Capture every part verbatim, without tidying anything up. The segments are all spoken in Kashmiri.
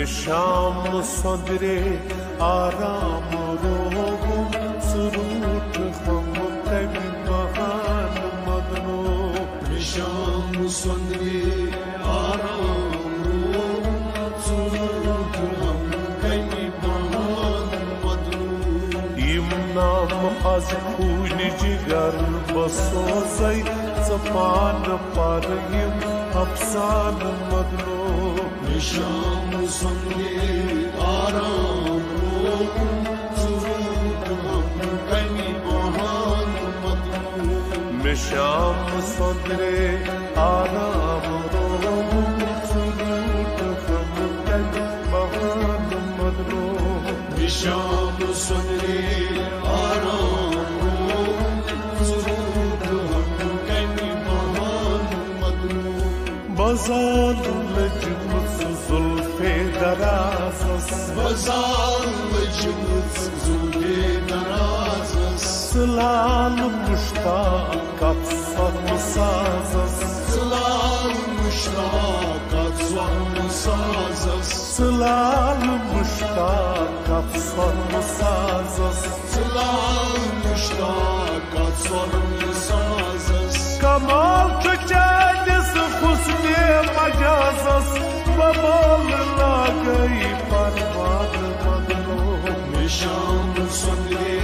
شام سۄندرے آرام رووُم، ژٕ روٗٹھ ہم کمہِ بہانہٕ مگنو۔ شام سۄندرے آرام رووُم، ژٕ روٗٹھ ہم کمہِ بہانہٕ مگنو۔ یِم نام از خوٗنہِ جگر بہٕ سوزے، ژٕ پانہٕ پر یِم افسانہٕ مگنو۔ شام سۄندرے آرام رووُم، ژٕ روٗٹھ ہم کمہِ بہانہٕ مگنو۔ مےٚ شام سۄندرے آرام رووُم، ژٕ روٗٹھ ہم کمہِ بہانہٕ مگنو۔ شام سۄندرے آرام رووُم، ژٕ روٗٹھ ہم کمہِ بہانہٕ مگنو۔ بہٕ زالہٕ لٔجمٕژ زُلفے درازس۔ بہٕ زالہٕ لٔجمٕژ زُلفے درازس۔ ژٕ لال مشتاق کتھ سۄرمہٕ سازس۔ ژٕ لال مشتاق کتھ سۄرمہٕ سازس۔ ژٕ لال مشتاق کتھ سۄرمہٕ سازس۔ ژٕ لال مشتاق کتھ سۄرمہٕ سازس۔ کمال چھُ چٲنِس حسنِ مجازس، بہٕ بولہٕ لاگے پروانہٕ مگنو۔ مےٚ شام سۄندرے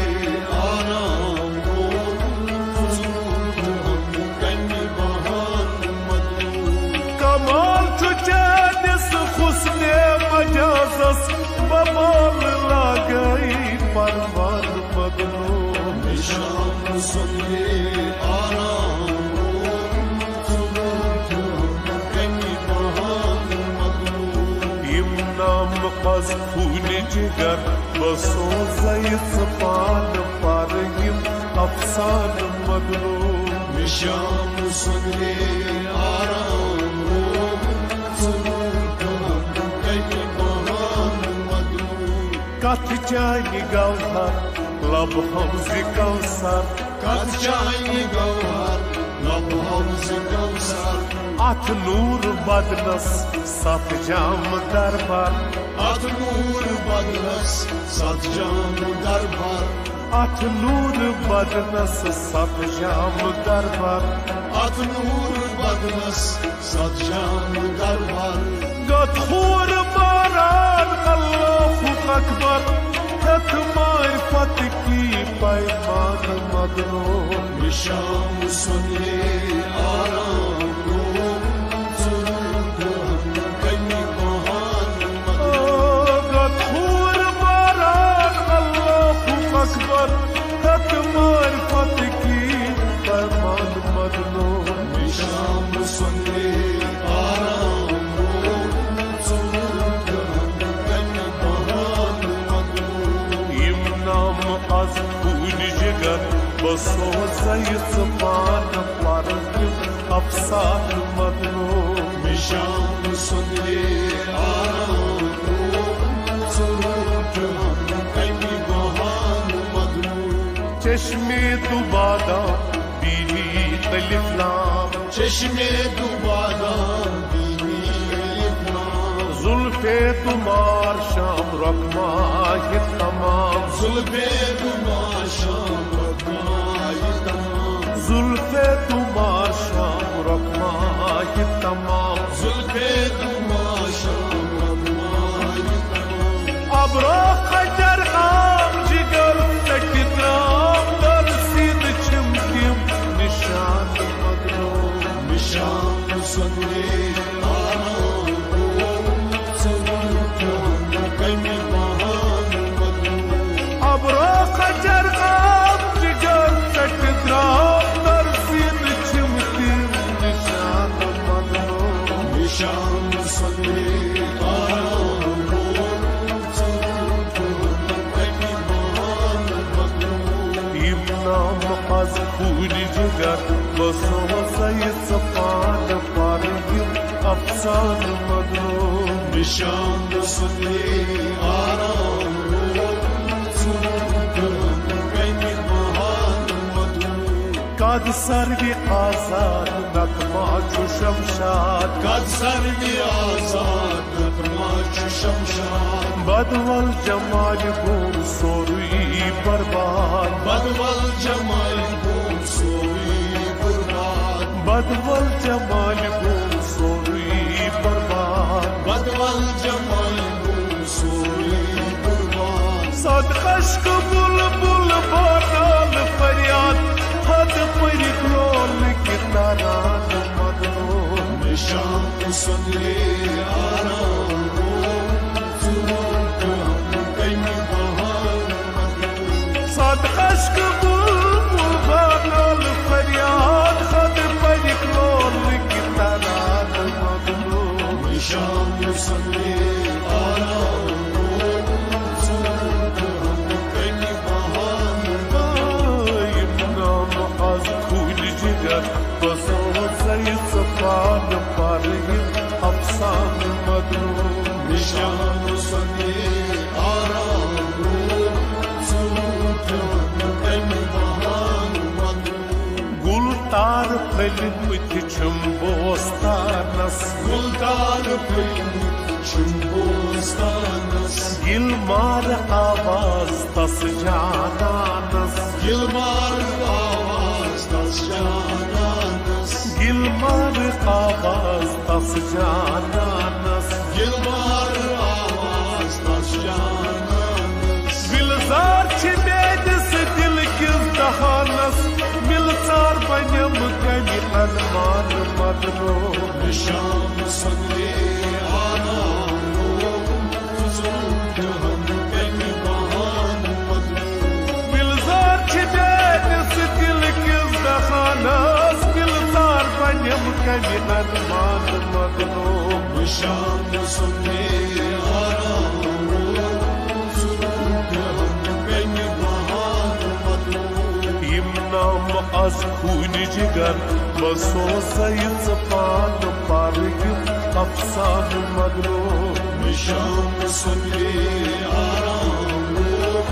آرام رووُم، ژٕ روٗٹھ ہم کمہِ بہانہٕ مگنو۔ کمال چھُ چٲنِس حسنِ مجازس، بہٕ بولہٕ لاگے پروانہٕ مگنو۔ شام سۄندرے آرام رووُم، ژٕ روٗٹھ ہم کمہِ بہانہٕ مگنو۔ یِم نام از خوٗنہِ جگر بہٕ سوزے، ژٕ پانہٕ پر یِم افسانہٕ مگنو۔ شام سۄندرے آرام رووُم، ژٕ روٗٹھ ہم کمہِ بہانہٕ مگنو۔ کتھ چانہِ گوہر لب حوضِ کوثر۔ کتھ چانہِ گوہر لب حوضِ کوثر۔ اتھ نوٗر بدنس ستھ جام دربار۔ اتھ نوٗر بدنس ستھ جام دربار۔ اتھ نوٗر بدنس ستھ جام دربار۔ اتھ نوٗر بدنس ستھ جام دربار۔ گوٚو تھوٚر باران اللہ اکبر، ہیٚتھ معرفت کی پیمان مگنو۔ شام سۄندرے آرام رووُم، ژٕ روٗٹھ ہم کمہِ بہانہٕ مگنو۔ گوٚو تھوٚر باران اللہ اکبر، ہیٚتھ معرفت کی پیمان مگنو۔ شام سۄندرے آرام رووُم، ژٕ روٗٹھ ہم کمہِ بہانہٕ مگنو۔ یِم نام از خوٗنہِ جگر بہٕ سوزے، ژٕ پانہٕ پر یِم افسانہٕ مگنو۔ شام سۄندرے آرام رووُم، ژٕ روٗٹھ ہم کمہِ بہانہٕ مگنو۔ چشمِ دو بادام بینی الف لام۔ چشمِ دو بادام بینی الف لام۔ زلفِ تمار شام رخ ماہِ تمام۔ زلفِ تمار شام رخ ماہِ تمام۔ زلفِ تمار شام رخ ماہِ تمام۔ زلفِ تمار شام رخ ماہِ تمام۔ ابرو خجر عام جگر ژٹہِ ترام، در سیٖنہٕ چھِم تِم نشان مگنو۔ شام سۄندرے آرام رووُم، ژٕ روٗٹھ ہم کمہِ بہانہٕ مگنو۔ ابرو خجر عام جگر ژٹہِ ترام، در سیٖنہٕ چھِم تِم نشان مگنو۔ شام سۄندرے آرام رووُم، ژٕ روٗٹھ ہم کمہِ بہانہٕ مگنو۔ یِم نام از خوٗنہِ جگر بہٕ سوزے، ژٕ پانہٕ پر یِم افسانہٕ مگنو۔ شام سۄندرے آرام رووُم، ژٕ روٗٹھ ہم کمہِ بہانہٕ مگنو۔ کد سروِ آزاد نتہٕ ما چھُ شمشاد۔ کد سروِ آزاد نتہٕ ما چھُ بدول جمال گوٚو سورُے برباد۔ بدول جمال گوٚو سورُے برباد۔ بدول جمال گوٚو سورُے برباد۔ بدول جمال گوٚو سورُے برباد۔ صد خشک بلبل بانال فریاد، حد پٔرِتھ لولہٕ کہِ تران مدنو۔ نشان سندرے آرام گوٚو، ژوٗنٛٹھ ہن کمہِ بہار مدنو۔ صد خشک بلبل بانال فریاد، حد پٔرِتھ لولہٕ کہِ تران مدنو۔ نشان سندرے آرام گوٚو، ژوٗنٛٹھ ہن کمہِ بہار مدنو۔ یِم نام از خوٗنہِ جگر، بہٕ سوزَے ژٕ پانہٕ پَرٕ یِم افسانہٕ مدنو۔ نشان سندرے آرام گوٚو، ژوٗنٛٹھ ہن کمہِ بہار مدنو۔ گُلتار پھٔلۍمٕتۍ چھِم بوستانس۔ گُلتار پھٔلۍمٕتۍ چھِم بوستانس۔ گِلمار آواز تس جانانس۔ گِلمار آواز تس جانانس۔ گِلمار آواز تس جانانس۔ گِلمار آواز تس جانانس۔ گُلزار چھِ میٲنِس دِل کِس دہانس، مِلژار بنیٚم کمہِ ارمان مدنو۔ نشان سندرے آرام گوٚو، ژوٗنٛٹھ ہن کمہِ بہار مدنو۔ گُلزار چھِ میٲنِس دِل کِس دہانس، مِلژار بنیٚم کمہِ ارمان مدنو۔ نشان سندرے آرام گوٚو، ژوٗنٛٹھ ہن کمہِ بہار مدنو۔ یِم نام از خوٗنہِ جگر، بہٕ سوزَے ژٕ پانہٕ پَرٕ یِم افسانہٕ مدنو۔ نشان سندرے آرام گوٚو،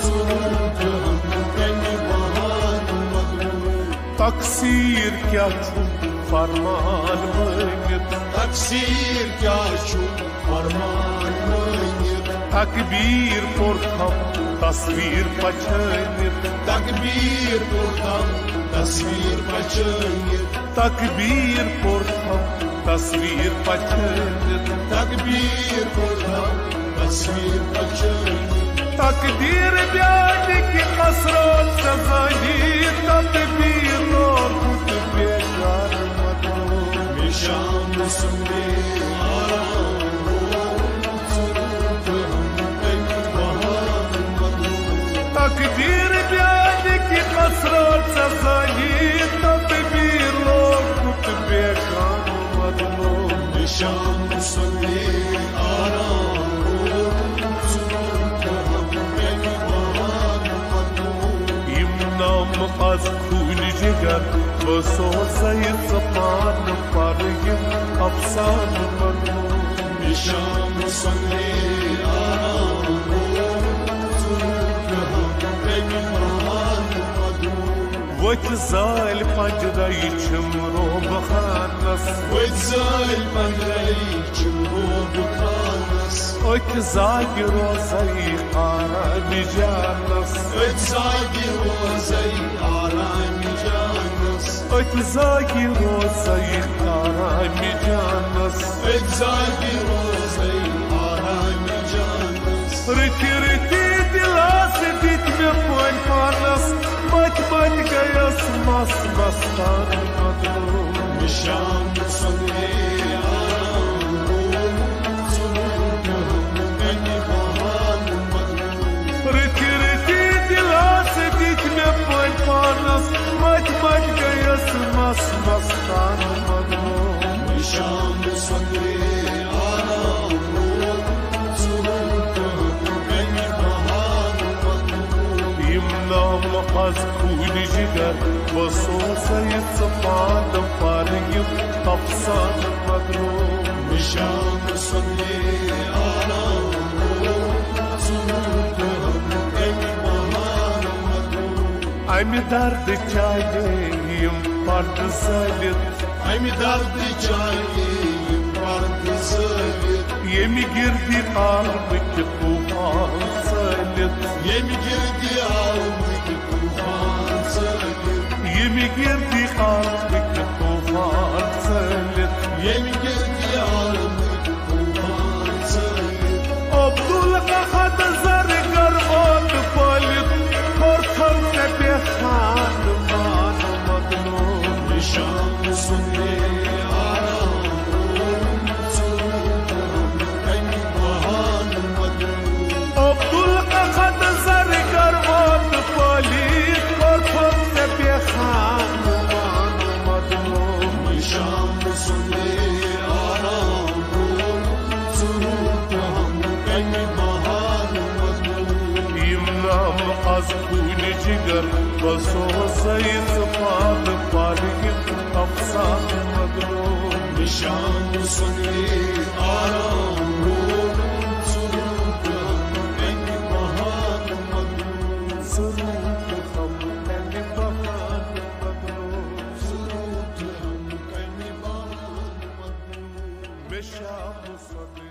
ژوٗنٛٹھ ہن کمہِ بہار مدنو۔ تقصیر کیٛاہ چھُ فرمان مٲنِتھ؟ تقصیر کیٛاہ چھُ فرمان مٲنِتھ؟ تکبیر پوٚرتھم تصویر پچھٲنِتھ۔ تکبیر پوٚرتھم تصویر پچھٲنِتھ۔ تکبیر پوٚرتھم تصویر پچھٲنِتھ۔ تکبیر پوٚرتھم تصویر پچھٲنِتھ۔ تقدیر بیانہِ کہِ قصرو ژےٚ زٲنی، تدبیر لوگُت بیکار مدنو۔ نشان سندرے آرام گوٚو، ژوٗنٛٹھ ہن کمہِ بہار مدنو۔ تقدیر بیانہِ کہِ قصرو ژےٚ زٲنی، تدبیر لوگُت بیکار مدنو۔ نشان سندرے آرام گوٚو، ژوٗنٛٹھ ہن کمہِ بہار مدنو۔ یِم نام از خوٗنہِ جگر، بہٕ سوزَے ژٕ پانہٕ پَرٕ یِم افسانہٕ مدنو۔ نشان سندرے آرام گوٚو، ژوٗنٛٹھ ہن کمہِ بہار مدنو۔ ؤتھۍ زٲلۍ پنجرے چھِم روبہٕ خانس۔ ؤتھۍ زٲلۍ پنجرے چھِم روبہٕ خانس۔ أتھۍ زاگہِ روزے آرامہِ جانس۔ أتھۍ زاگہِ روزے آرامہِ جانس۔ أتھۍ زاگہِ روزے آرامہِ جانس۔ أتھۍ زاگہِ روزے آرامہِ جانس۔ رٕتھِ رٕتھِ دِلاسہٕ دِتۍ مےٚ پٲنۍ پانس، متہِ متہِ گٔیس مست مستانہٕ مدنو۔ نشان سندرے آرام گوٚو، ژوٗنٛٹھ ہن کمہِ بہار مدنو۔ رٕتھِ رٕتھِ دِلاسہٕ دِتۍ مےٚ پٲنۍ پانس، متہِ متہِ گٔیس مست مستانہٕ مدنو۔ نشان سندرے آرام گوٚو، ژوٗنٛٹھ ہن کمہِ بہار مدنو۔ یِم نام از خوٗنہِ جگر، بہٕ سوزَے ژٕ پانہٕ پَرٕ یِم افسانہٕ مدنو۔ نشان سندرے آرام گوٚو، ژوٗنٛٹھ ہن کمہِ بہار مدنو۔ امہِ دردٕ چاے یِم پردٕ زٲلِتھ۔ امہِ دردٕ چاے یِم پردٕ زٲلِتھ۔ ییٚمہِ گِردِ عالمٕکۍ طوٗفان ژٲلِتھ، ییٚمہِ گِردِ عالمٕکۍ طوٗفان ژٲلِتھ، ییٚمہِ گِردِ عالمٕکۍ طوٗفان ژٲلِتھ، ییٚمہِ گِردِ عالمٕکۍ طوٗفان ژٲلِتھ۔ عبدالاحد زرگر ووت پٲلِتھ، کوٚرتھم ژےٚ پٮ۪ٹھ خان مان مظلوٗم۔ نشان سُنٛدے آرام عبدالاحد زرگر ووت پٲلِتھ، کوٚرتھم ژےٚ پٮ۪ٹھ خان مان مظلوٗم۔ نشان سُنٛدے آرام یم نام از خوٗنہِ جگر بسوزے ژٕ پانہٕ پرگہِ افسانہٕ مظلوٗم۔ نشان سُنٛدے آرام روٗد ژٕ روٗد ہم اَمہِ بہانہٕ مظلوٗم۔ ژٕ روٗد ہم اَمہِ بہانہٕ مظلوٗم۔ ژٕ روٗد ہم اَمہِ بہانہٕ مظلوٗم۔ مےٚ شام سۄدٕ